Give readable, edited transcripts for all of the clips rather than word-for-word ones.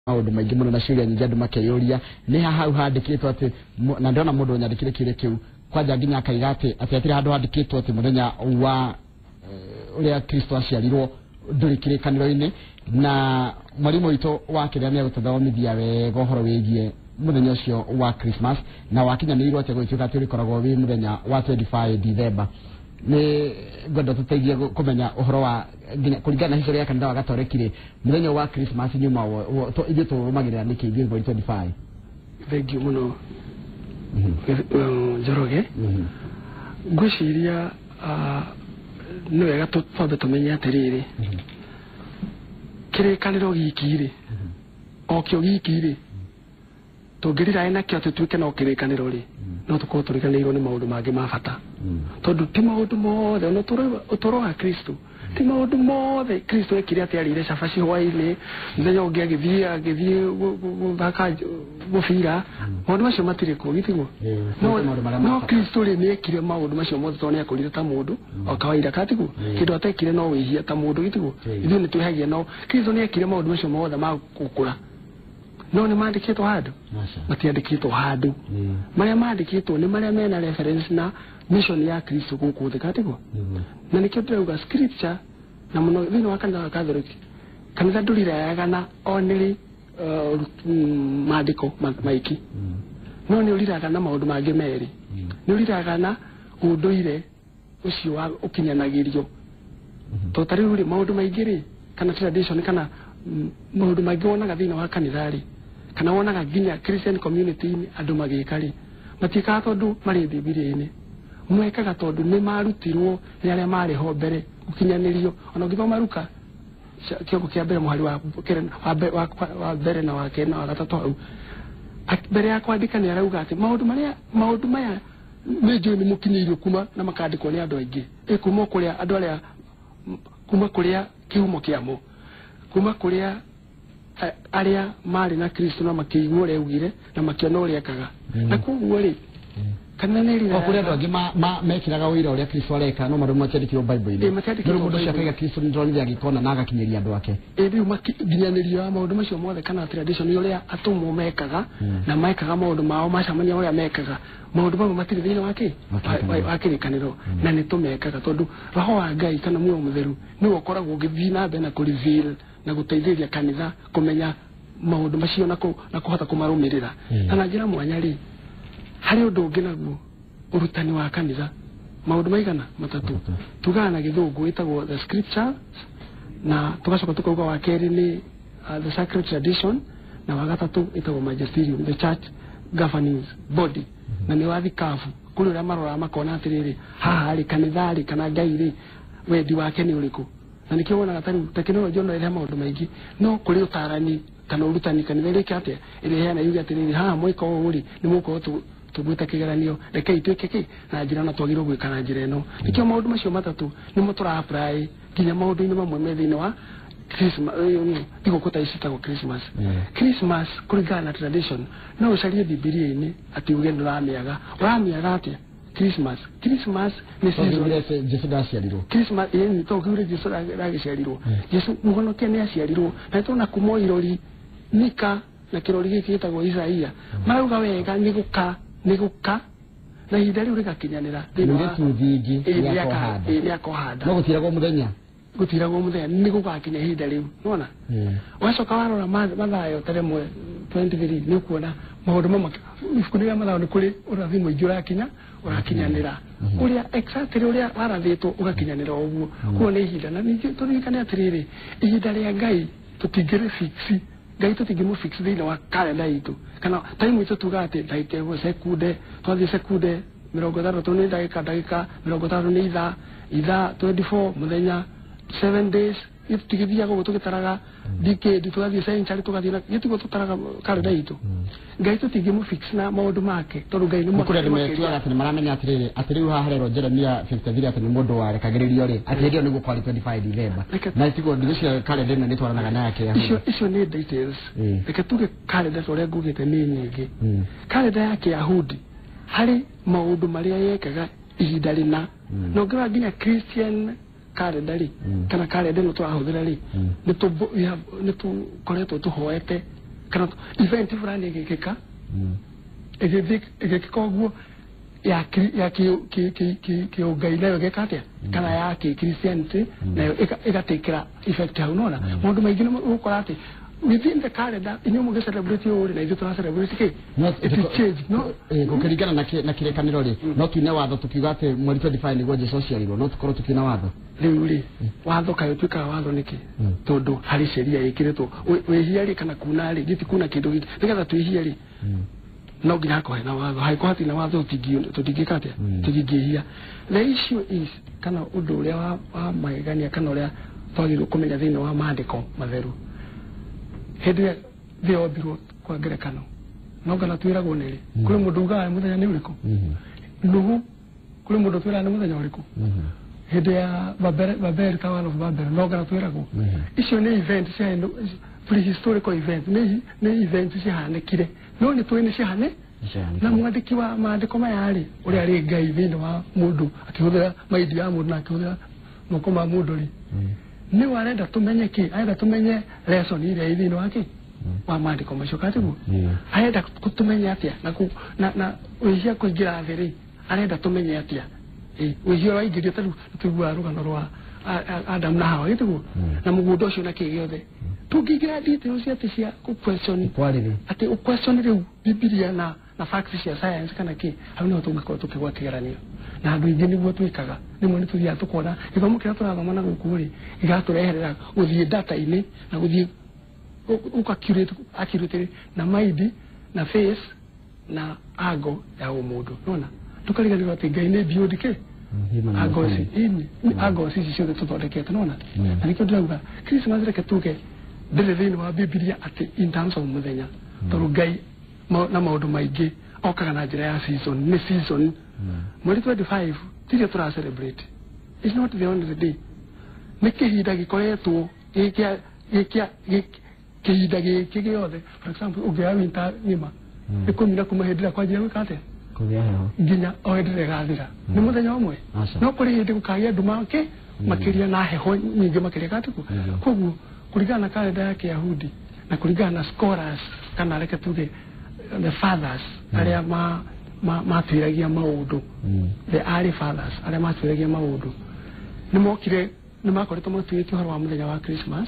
Maũndũ maingĩ mũno na ciũria nyingĩ andũ makeyũria nĩ ha hau handĩkĩtwo atĩ na ndĩrona mũndũ ũnyandĩkire kĩũria kĩu kwanja nginya akaiga atĩ hatirĩ handũ handĩkĩtwo atĩ mũthenya wa ũrĩa Kristo aciarirwo ndũrĩ kĩrĩkanĩro-inĩ. Na mwarimũ witũ wa kĩrĩa nĩ egũtũthomithia wega ũhoro wĩgiĩ mũthenya ũcio wa Christmas na wakinyanĩirwo atĩa gũgĩtuĩka atĩ ũrĩkoragwo wĩ mũthenya wa 25 December. Nĩ ngwenda tũteithie kũmenya ũhoro wa nginya kũringana na history ya kanitha wa Gatoreki rĩ, mũthenya wa Christmas nyuma ithuĩ tũrũmagĩrĩra nĩkĩ ithuĩ mweri 25? Thengiũ mũno. Njoroge. Ngwĩciria nĩ wega twambe tũmenye atĩrĩrĩ, kĩrĩkanĩro giki rĩ, o kĩo giki rĩ, tũngĩrirae nakĩo atĩ tuĩke no kĩrĩkanĩro rĩ, no tũkorwo tũriganĩirwo nĩ maũndũ mangĩ ma bata, tondũ ti maũndũ mothe ona ũtũũro wa Kristo, ti maũndũ mothe Kristo ekire atĩ arĩire cabaci hwaĩ-inĩ, mũthenya ũngĩ agĩthiĩ gũthaka mũbira. Maũndũ macio matirĩ kuo, gitiguo? No maũndũ marĩa ma no bata. Kristo rĩ, nĩ ekire maũndũ macio mothe tondũ nĩ akũrire ta mũndũ o kawaida, katiguo? Kĩndũ atekire no wĩhia ta mũndũ, gitiguo? Ithuĩ nĩ twĩhagia, no Kristo nĩ ekire maũndũ macio mothe ma gũkũra. No nĩ mandĩkĩtwo handũ? Aca. Matiandĩkĩtwo handũ. Marĩa mandĩkĩtwo nĩ marĩa mena reference na mission ya Kristo gũkũ thĩ, katiguo? Na nĩkĩo ndĩrauga scripture, na mũno thĩinĩ wa kanitha wa Catholic, kanitha ndũrirayaga na only maandĩko maiki, no nĩ ũriraga na maũndũ mangĩ merĩ. Nĩ ũriraga na ũndũire ũcio wa ũkinyanagĩrio, to ta rĩu rĩ, maũndũ maingĩ rĩ, kana tradition, kana maũndũ maingĩ wonaga thĩinĩ wa kanitha rĩ, kana wonaga nginya Christian community-inĩ andũ magĩka rĩ, matiĩkaga tondũ marĩ Bibilia-inĩ, mekaga tondũ nĩ marutirwo nĩ arĩa marĩ ho mbere gũkinyanĩrio. Ona ũngĩthoma Luka kĩongo kĩa mbere, mũhari wa mbere na wa kerĩ na wa gatatũ hau, mbere ya kwandĩka nĩ arauga atĩ maũndũ marĩa, maũndũ maya nĩ njũĩ nĩ mũkinyĩirio kuma na makandĩkwo nĩ andũ aingĩ, kuma kũrĩa andũ arĩa kuma kũrĩa kĩhumo kĩamo, kuma kũrĩa arĩa marĩ na Kristo na makĩigua ũrĩa augire na makĩona ũrĩa ekaga. Na koguo rĩ, kana nĩ O kũrĩ andũ angĩ mekĩraga ũira ũrĩa Kristo areka, no maũndũ matiandĩkirwo Bible-inĩ. Ĩ, matiandĩkirwo Rĩu mũndũ ũcio Bible-inĩ. akaiga Kristo nĩ ndonire agĩkona na agakinyĩria andũ ake. Ĩ, rĩu nginyanĩrio ya maũndũ macio mothe kana tradition ũrĩa atũmwo mekaga na mekaga maũndũ mao macamania ũrĩa mekaga maũndũ mamwe matirĩ thĩinĩ wa kĩ Wa kĩrĩkanĩro. wa kĩrĩkanĩro, na nĩ tũmekaga tondũ Roho wa Ngai kana muoyo mũtheru nĩwe ũkoragwo ũgĩthiĩ na mbere na kũ reveal na gũteithĩrĩria kanitha kũmenya maũndũ macio na kũhota kũmarũmĩrĩra. Na na njĩra mwanya rĩ, harĩ ũndũ ũngĩ naguo ũrutani wa kanitha, maũndũ maigana matatũ tugaga na Gĩthũngũ ĩtagwo the scriptures, na tugacoka tukauga wa kerĩ nĩ the sacred tradition, na wa gatatũ ĩtagwo magisterium, the church governing body, na nĩ wathikabu kũrĩ ũrĩa maroraga makona atĩrĩrĩ, haha rĩ, kanitha rĩ, kana Ngai rĩ, wendi wake nĩ ũrĩkũ. Na nĩkĩo wonaga ta rĩu tekinoronjĩ no ĩrehe maũndũ maingĩ, no kũrĩ ũtarani kana ũrutani kanitha ĩrĩke atĩa, ĩrĩheana yuge atĩrĩrĩ, haha mwĩka ũũ rĩ, nĩ mũgũkorwo tũgwĩte kĩgeranio, rekei twĩke kĩ na njĩra na twagĩrĩirwo gwĩka na njĩra ĩno. Nĩkĩo maũndũ macio matatũ nĩmo tũra apply nginya maũndũ-inĩ mamwe me thĩinĩ wa Christmas, thigũkũ ta ici citagwo Christmas. Christmas kũringana na tradition, no ũcarie Bibilia-inĩ atĩ uge nĩ ũramĩaga, ũramĩaga atĩa Christmas? Christmas nĩ season. Tondũ Jesu ndaciarirwo. Christmas ĩni to kiure Jesu ragĩciarirwo, Jesu mũhonokia nĩ aciarirwo, na tũrona kuma irori Mika na kĩrori gĩkĩ gĩtagwo Isaia marauga wega nĩ gũka na ihinda rĩu rĩgakinyanĩra thĩinĩ wa Mũirĩtu thingi. Ĩ, nĩakohanda. Ĩ, nĩakohanda. No gũtiragwo mũthenya. Gũtiragwo mũthenya, nĩ gũgakinya ihinda rĩu nona. Wacoka warora Mathayo ta 1:23, nĩ ũkuona maũndũ mamwe ibuku rĩa Mathayo nĩ kũrĩ ũrathi mũingĩ ũrakinya, ũrakinyanĩra ũrĩa exactly ũrĩa warathĩtwo, ũgakinyanĩra o ũguo. Koguo nĩ ihinda, na ningĩ tũririkane atĩrĩrĩ, ihinda rĩa Ngai tũtingĩrĩ fix, Ngai tũtingĩmũ fix thĩinĩ wa kalenda itũ kana time itũ, tuga atĩ ndagĩka ĩmwe, sekunde, twathiĩ sekunde 60 nĩ ndagĩka, ndagĩka 60 nĩ ithaa, ithaa 24, mũthenya 7 days. Tũtigĩthiaga ũguo tũgĩtaraga decade, tũgathiĩ century, tũgathiĩ na gĩtiguo tũtaraga kalenda itũ. Ngai tũtingĩmũ fix na maũndũ make tondũ Ngai nĩ nĩ kũrĩ andũ makĩria. metuaga atĩ nĩ maramenya atĩrĩrĩ, atĩ rĩu haha harerwo Jeremia 53 atĩ nĩ mũndũ warekagĩrĩrio rĩ, atĩ hĩndĩ ĩyo nĩguo kwarĩ 25 December. Na tiguo ndĩcio kalenda ĩno nĩ twaranaga na yake. Icio nĩ details. Reke tuge kalenda ta ũrĩa ngugĩte nĩ nyingĩ. Kalenda ya Kĩyahudi harĩ maũndũ marĩa yekaga ihinda rĩna, na ũngĩrora nginya Christian kalenda rĩ, kana kalenda ĩno tũrahũthĩra rĩ, nĩ tũkoretwo tũhoete. Kana event fulani ĩgĩkĩka ĩgĩkĩka ũguo ya kĩũngai nayo ĩgeka atĩa kana ya kĩ-Christianity nayo ĩgatekera effect hau nona maũndũ maingĩ nĩ ũgũkora atĩ within the calendar inyuĩ mũgĩ celebrate ũũ rĩ na ithuĩ tũra celebrate kĩ it change no gũkĩringana na kĩrĩkanĩro rĩ no tuine watho tukiuga atĩ mweri 25 nĩguo Jesũ aciarirwo no tũkorwo tukiuna watho rĩu rĩ watho kaĩ ũtuĩkaga watho nĩkĩ tondũ harĩ sheria ĩkĩrĩtwo wĩhia rĩ kana kuna rĩ gĩti kuna kĩndũ gĩkĩ nĩgetha twĩhie rĩ no nginya hakorwo hena watho hangĩkorwo hatirĩ na watho tũtingĩka atĩa tũtingĩhia. The issue is kana ũndũ ũrĩa wa magegania kana ũrĩa twagĩrĩirwo kũmenya thĩinĩ wa maandĩko matheru hĩndĩ ĩrĩa thĩ yombirwo kwa ngerekano no kana twĩragwo nĩ rĩ kũrĩ mũndũ ugaga nĩ mũthenya nĩ ũrĩkũ Nuhu kũrĩ mũndũ twĩraga nĩ mũthenya ũrĩkũ hĩndĩ ya Babeli Tower of Babel no kana twĩragwo icio nĩ event cia prehistorical event nĩ event ciahanĩkire no nĩ tũĩ nĩ ciahane na mwandĩki wa maandĩko maya rĩ ũrĩa arĩ Ngai thĩinĩ wa mũndũ akĩhũthĩra maindi ya mũndũ na akĩhũthĩra moko ma mũndũ rĩ nĩwe arenda tũmenye kĩ arenda tũmenye lesson ĩrĩa ĩ thĩinĩ wa kĩ wa maandĩko macio katiguo arenda tũmenye atĩa na wĩhia kũingĩra thĩ rĩ arenda tũmenye atĩa wĩhia ũraingĩrio ta rĩu tũiguaga rũgano rwa Adam na Hawa gĩtiguo na mũgũnda ũcio na kĩ gĩothe tũngĩingĩra details atĩ cia question atĩ ũ-question rĩu Bibilia na facts cia science kana kĩ hau nĩho tũngĩkorwo tũkĩgwa kĩgeranio na andũ aingĩ nĩguo twĩkaga rĩmwe nĩ tũthiaga tũkona gĩthomo kĩrĩa tũrathoma na gũkũ rĩ gĩgatũreherera gũthiĩ data-inĩ na gũthiĩ ũka-accurate na mind na face na angle ya ũmũndũ nona tũkariganĩrwo atĩ Ngai nĩ beyond kĩ angles ici ciothe tũthondekete nona na nĩkĩo ndĩrauga Christmas reke tuge ndĩrĩ thĩinĩ wa Bibilia atĩ in terms of mũthenya tondũ Ngai na maũndũ maingĩ okaga na njĩra ya season nĩ season mweri 25 tirio tũra celebrate it's not the only day nĩ kĩhinda gĩkoretwo kĩhinda gĩkĩ gĩothe for example ũngĩoya winter ng'ima ĩkũmi na kuma hĩndĩ ĩrĩa kwanjia gwĩka atĩa kũgĩa heho nginya o hĩndĩ ĩrĩa ĩgathira nĩ mũthenya ũmwe no kũrĩ hĩndĩ gũkagĩa nduma kĩ makĩria na heho nyingĩ makĩria gatiku koguo kũringana na kalenda ya Kĩyahudi na kũringana na scholars kana reke tuge the fathers arĩa matuĩragia maũndũ the early fathers arĩa matuĩragia maũndũ nĩ mokire nĩ makoretwo matuĩtie ũhoro wa mũthenya wa Christmas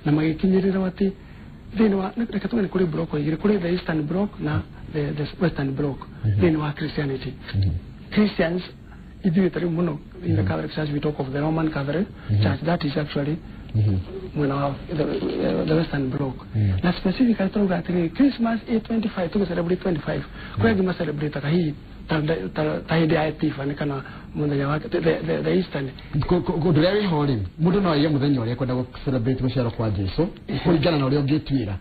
na magĩkinyĩrĩrwo atĩ thĩinĩ wa reke tuge nĩ kũrĩ block igĩrĩ kũrĩ the Eastern block na the Western block thĩinĩ wa Christianity. Christians ithuĩ ta rĩu mũno in the Catholic Church we talk of the Roman Catholic Church that is actually mwena wa the Western block na specifically turauga atĩrĩrĩ Christmas A25 tũgĩ celebrate 25 kũrĩ angĩ ma celebrate hihi ta hĩndĩ ya Epiphany kana mũthenya wa the Eastern ũndũ ũrĩa wĩho rĩ mũndũ no aige mũthenya ũrĩa ekwenda gũ celebrate gũciarwo kwa Jesũ kũringana na ũrĩa ũngĩtuĩra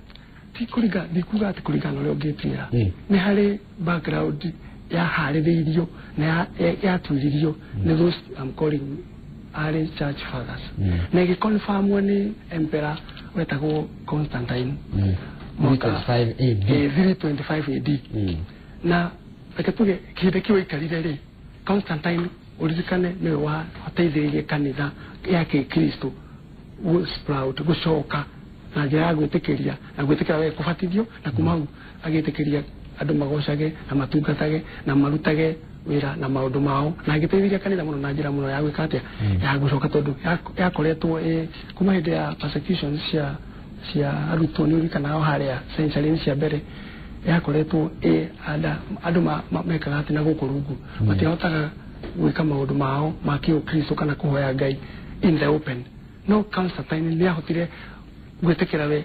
ti kũringana ndikuga atĩ kũringana na ũrĩa ũngĩtuĩra nĩ harĩ background yaharĩrĩirio na yatuĩririo nĩ those I'm calling early church fathers na ĩgĩconfirmwo nĩ emperor wetagwo Constantine mwaka 325 AD na reke tuge kĩhinda kĩu aikarire rĩ Constantine ũririkane nĩwe wateithĩrĩirie kanitha ya Kĩkristo sprout gũcoka na njĩra ya gwĩtĩkĩria na gwĩtĩkĩra we kũbatithio na kuma hau agĩtĩkĩria andũ magocage na matungatage na marutage wĩra na maũndũ mao na agĩteithĩrĩria kanitha mũno na njĩra mũno ya gwĩka atĩa ya gũcoka tondũ yakoretwo kuma hĩndĩ ya persecutions cia arutwo nĩ ũririkanaga harĩa century cia mbere yakoretwo andũ mekaga atĩ na gũkũ rungu matihotaga gwĩka maũndũ mao ma kĩũkristo kana kũhoya Ngai in the open no Constantine nĩ ahotire gwĩtĩkĩra we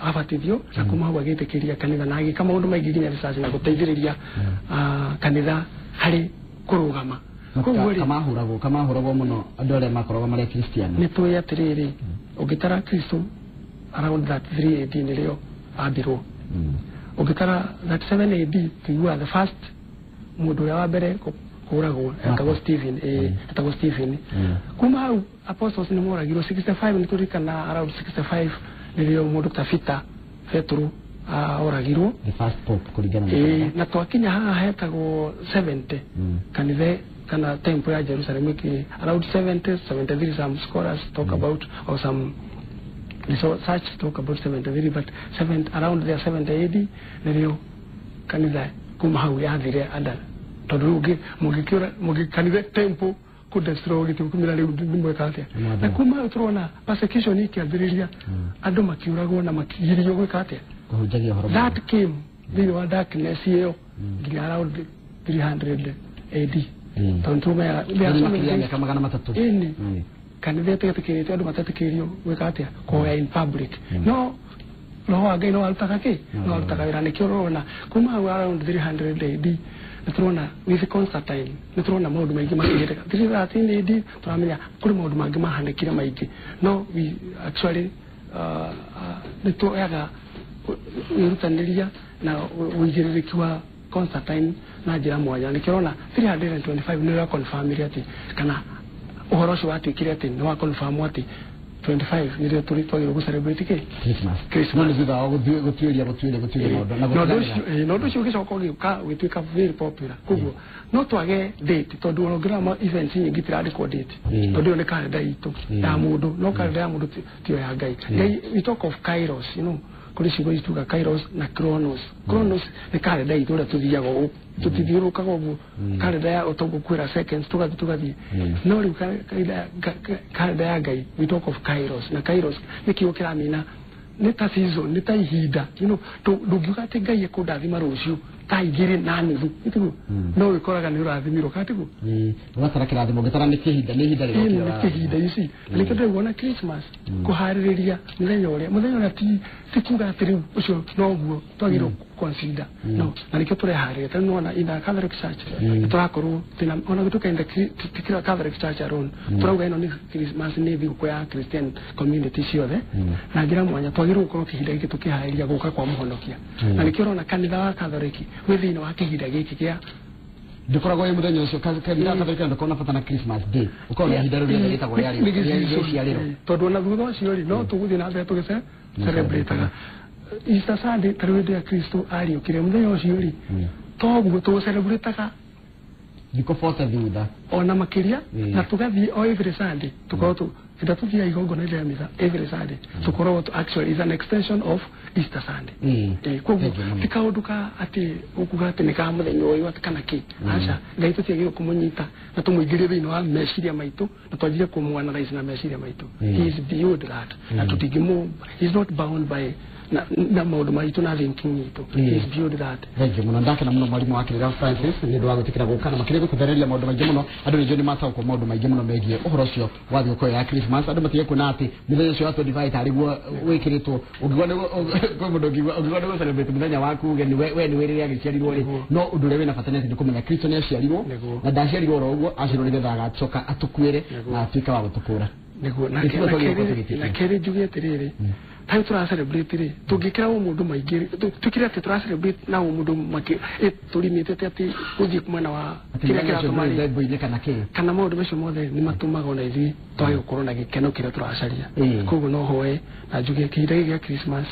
abatithio na kuma hau agĩtĩkĩria kanitha na agĩka maũndũ maingĩ nginya research na gũteithĩrĩria kanitha harĩ kũrũgama koguo kamahũragwo mũno andũ arĩa makoragwo marĩ Kristiano nĩ tũĩ atĩrĩrĩ ũngĩtara Kristo around 33 AD nĩrĩo ambirwo ũngĩtara 37 AD tũiguaga the first mũndũ ũrĩa wa mbere kũragwo etagwo Stephen etagwo Stephen kuma hau apostles nĩ moragirwo 65 nĩ tũririkana around 65 nĩrĩo mũndũ ta Peter Petro oragirwo the first pope kũringana na na twakinya haha hetagwo 70 kanitha kana temple ya Jerusalem iki around 70 73 some scholars talk about or some So such talk about 73 but around there 70 AD nĩrĩo kanitha kuma hau yathire anda tondũ rĩu mũngĩkĩũra kanitha temple kũdestroy gĩtigũkumĩra rĩu nĩmweka atĩa na kuma hau tũrona persecution ikĩambĩrĩria andũ makĩũragwo na makĩgirio gwĩka atĩa kũhunjagia ũhoro that came thĩinĩ wa darkness ĩyo nginya around 300 AD tondũ tũmenyaga mĩaka 300 ĩni kanitha ĩtetĩkĩrĩtio andũ matetĩkĩrio gwĩka atĩa kũhoya in public no roho wa Ngai no warutaga kĩ no warutaga wĩra nĩkĩo ũrona kuma hau around 300 AD nĩtũrona with Constantine nĩtũrona maũndũ maingĩ makĩhĩtĩka 313 AD tũramenya kũrĩ maũndũ mangĩ mahanĩkire maingĩ no we actually nĩtuoyaga wĩrutanĩria na ũigĩrĩrĩki wa Constantine na njĩra mwanya nĩkĩo ũrona 325 nĩrĩo confirmire atĩ kana ũhoro ũcio watuĩkire atĩ nĩ wa confirm atĩ 25 nĩrĩo twagĩrĩirwo gũ-celebrate kĩ Christmas no nĩ thutha wa gũtuĩria maũndũ na ũndũ ũcio ũgĩcoka ũgĩũka ũgĩtuĩka very popular koguo no twage date tondũ ona ũngĩrora events nyingĩ itirandĩkwo date tondũ ĩyo nĩ kalenda itũ ya mũndũ no kalenda ya mũndũ tiyo ya Ngai. Ngai we talk of kairos, you know, kũrĩ ciugo ici tuga kairos na chronos. Chronos nĩ kalenda itũ ũrĩa tũthiaga ũũ tũtithiũrũrũkaga ũguo kalenda ya ũtũgũkwĩra seconds tũgathiĩ no rĩu kalenda ya Ngai we talk of kairos na kairos nĩ kiugo kĩramina nĩ ta season nĩ ta ihinda, you know, ndũngiuga atĩ Ngai ekũndathima rũciũ thaa 2:30 nĩtiguo no wĩkoraga nĩ ũrathimirwo kana tiguo ũgatara kĩrathimo ũngĩtara nĩ kĩhinda nĩ ihinda rĩrĩa nĩ kĩhinda ici na nĩkĩo ndĩraigua Christmas kũharĩrĩria mũthenya ũrĩa ti kuga atĩ rĩu ũcio noguo twagĩrĩirwo consider no na nĩkĩo tũreharĩria tarĩu nĩwona in the Catholic Church tũrakorwo twĩna ona gũtuĩka in the Catholic Church alone tũrauga ĩno nĩ Christmas nĩ thigũkũ ya Christian community ciothe na njĩra mwanya twagĩrĩirwo gũkorwo kĩhinda gĩkĩ tũkĩharĩria gũka kwa mũhonokia na nĩkĩo ũrona kanitha wa Catholic wĩ thĩinĩ wa kĩhinda gĩkĩ kĩa ndĩkoragwo ĩ mũthenya ũcio kanitha wa Catholic ndũkoragwo na bata na Christmas Day ũkoragwo na ihinda rĩu rĩothe rĩtagwo rĩa rĩciarĩro tondũ ona thutha ũcio rĩ no tũgũthiĩ na mbere tũgĩce celebrate-aga Easter Sunday tarĩu hĩndĩ ya Kristo ariũkire mũthenya ũcio rĩ toguo tũgũcelebrate-aga thikũ 40 thutha ona makĩria na tũgathiĩ o every Sunday tũkorwo hĩndĩ tũthiaga igongona rĩa misa every Sunday tũkoragwo actually is an extension of Easter Sunday koguo ti kaũndũ ka atĩ ũkuga atĩ nĩ ka mũthenya ũyũ atĩ kana kĩ aca Ngai tũtiagĩrĩirwo kũmũnyita na tũmũingĩrie thĩinĩ wa meciria maitũ na twanjie kũmũ-analyze na meciria maitũ. He is beyond that na tũtingĩmũ he is not bound by na maũndũ maitũ na thinking itũ. He is beyond that. Thank you mũno ndakena mũno mwarimũ wa Kĩrĩra Francis nĩ ũndũ wa gwĩtĩkĩra gũka na makĩria gũtũthereria maũndũ maingĩ mũno andũ nĩnjũĩ nĩ mataũkwo maũndũ maingĩ mũno megiĩ ũhoro ũcio wa thigũkũ ya Christmas andũ matige kuona atĩ mũthenya ũcio wa 25 tarĩ guo wĩkĩrĩtwo ũngĩgua kwĩ mũndũ ũngĩgua nĩ gũ-celebrate mũthenya waku uge we nĩ wĩ rĩrĩa agĩciarirwo rĩ no ũndũ ũrĩa wĩna bata nĩ atĩ nĩ kũmenya Kristo nĩ aciarirwo na ndaciarirwo oro ũguo aciarirwo nĩgetha agacoka atũkuĩre na atuĩke wa gũtũkũra nĩguo na kerĩ njuge atĩrĩrĩ tarĩu tũra celebrate rĩ tũngĩkĩra ũmũndũ maingĩ tũkĩre atĩ tũra celebrate na ũmũndũ tũrimĩtĩte atĩ gũthiĩ mwena wa kĩrĩa kĩratũma kana kĩ kana maũndũ macio mothe nĩ matũmaga ona ithuĩ twage gũkorwo na gĩkeno kĩrĩa tũracaria koguo no hoe na njuge kĩhinda gĩkĩ gĩa Christmas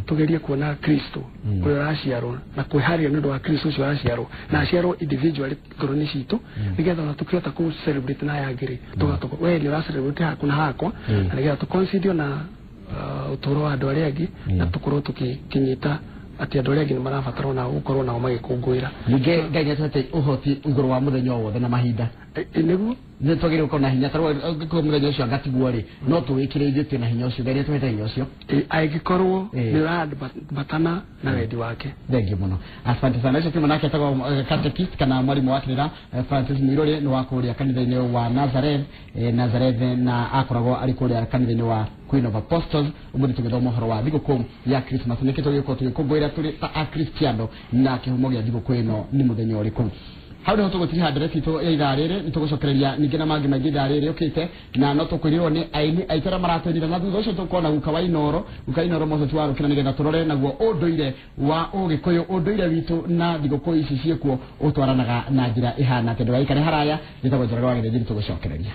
tugerie kuona Kristo ũrĩa ũraciarwo na kwĩharĩria nĩ ũndũ wa Kristo ũcio ũraciarwo na aciarwo individually ngoro-inĩ citũ nĩgetha ona tũkĩhota kũ celebrate na aya angĩ rĩ tũgatũka we nĩ ũra celebrate haku na hakwa na nĩgetha tũ consider na ũtũũro wa andũ arĩa angĩ na tũkorwo tũkĩnyita atĩ andũ arĩa angĩ nĩ marabatara ona gũkorwo nao magĩkũngũĩra ningĩ Ngai nĩatũhete ũhoti igũrũ wa mũthenya o wothe na mahinda nĩguo nĩ twagĩrĩirwo gũkorwo na hinya tarĩu angĩkorwo mũthenya ũcio angatiguo rĩ no tũwĩkĩre ithuĩ twĩna hinya ũcio Ngai nĩatũhete hinya ũcio angĩkorwo nĩ ũrambatana na wendi wake. Thengiũ mũno asante sana ũcio twĩ nake etagwo catechist kana mwarimũ wa Kĩrĩra Francis Muirũrĩ nĩ wa kũrĩa kanitha-inĩ wa Nazareth na akoragwo arĩ kũrĩa kanitha-inĩ wa Queen of Apostles ũmũthĩ tũgĩthoma ũhoro wa thigũkũ ya Christmas nĩkĩ tũgĩkorwo tũgĩkũngũĩra tũrĩ ta Akristiano na kĩhumo gĩa thigũkũ ĩno nĩ mũthenya ũrĩkũ hau niho tũgũtiriha ndereti itũ ya ithaa rĩrĩ nĩ tũgũcokereria ningĩ na mangĩ maingĩ ithaa rĩrĩ rĩũkĩte na no tũkwĩrirwo nĩ aini aitũ arĩa maratwĩrire na thutha ũcio tũkuona guka wa Inooro Moses wa Rũkĩra nĩgetha tũrore naguo ũndũire wa Ũgĩkũyũ ũndũire witũ na thigũkũ ici ciĩkuo ũtwaranaga na njĩra ĩhana atĩa ndũgaikare haraya njĩtagwo Njoroge wa Gĩthĩnji nĩ tũgũcokereria.